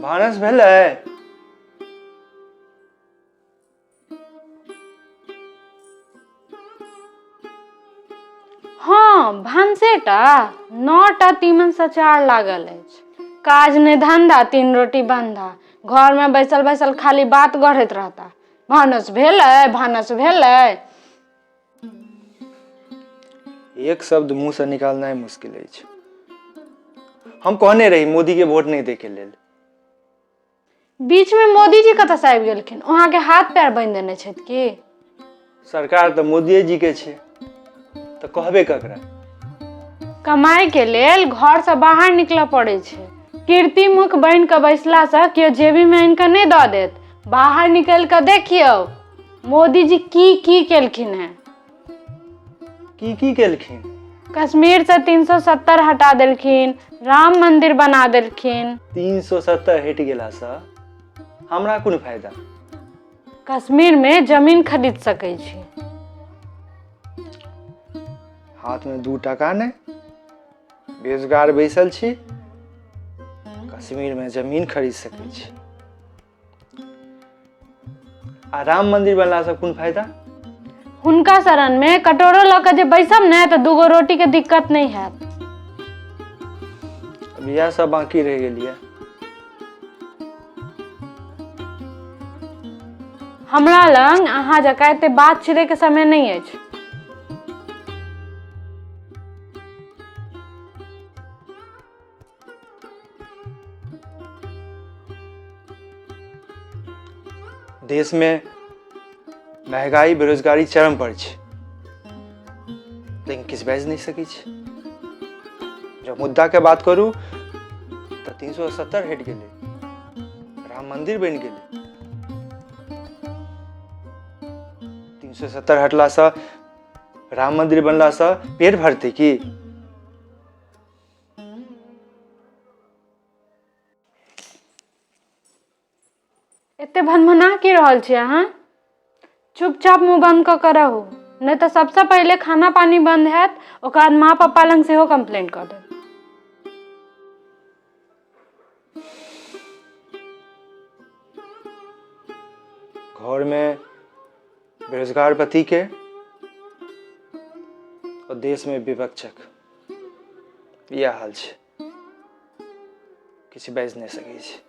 भानस भेलै? हँ, भानसेटा 9टा तीमन सचार लागल अछि। काज नहि धंधा, तीन रोटी बंधा। घरमे बैसल बैसल खाली बात गढ़ैत रहता, भानस भेलै, भानस भेलै। एक शब्द मुँहसँ निकालनाइ मुश्किल अछि। हम कहने रही मोदीके वोट नहि दैके लेल। बीचमे मोदीजी कतऽसँ आबि गेलखिन? ओ अहाँके हाथ पैर बान्हि देने छथि की? सरकार तऽ मोदिये जी के छै, तऽ कहबे ककरा? कमाइके लेल घरसँ बाहर निकलऽ पड़ै छै। कीर्ति मुख बनि कऽ बैसलासँ केओ जेबीमे आनि कऽ नहि दऽ देत। बाहर निकलि कऽ देखियौ मोदीजी की की केलखिन हेँ। की की केलखिन? कश्मीरसँ 370 हटा देलखिन, राम मंदिर बना देलखिन। 370 हटि गेलासँ हमरा कोन फायदा? कश्मीरमे जमीन खरीद सकै छी। हाथमे 2 टाका नहि, बेरोजगार बैसल छी, कश्मीरमे जमीन खरीद सकै छी। आ राम मंदिर बनलासँ कोन फायदा? हुनका शरणमे कटोरो लऽ कऽ जे बैसब ने तऽ दूगो रोटीके दिक्कत नहि हैत। अब इएह सब बाकी रहि गेल यऽ। हमरा लग अहाँ जकाँ एते बात छिड़ैके समय नहि अछि। देशमे महगाई बेरोजगारी चरम पर छै, लेकिन किछु बाजि नहि सकै छै। जब मुद्दाके बात करू तऽ 370 हटि गेलै, राम मन्दिर बनि गेलै। 370 हटलासँ, राम मन्दिर बनलासँ पेट भरतै की? एते भनभना की रहल छी अहाँ? चुपचाप मुँह बंद कऽ कऽ रहू, नहि तऽ सबसँ पहिले खाना पानी बंद हैत, ओकर बाद माँ पप्पा लग सेहो कंप्लेंट कऽ देब। घरमे बेरोजगार पतिके और देशमे विपक्षक इएह हाल छै, किछु बाजि नहि सकै छी।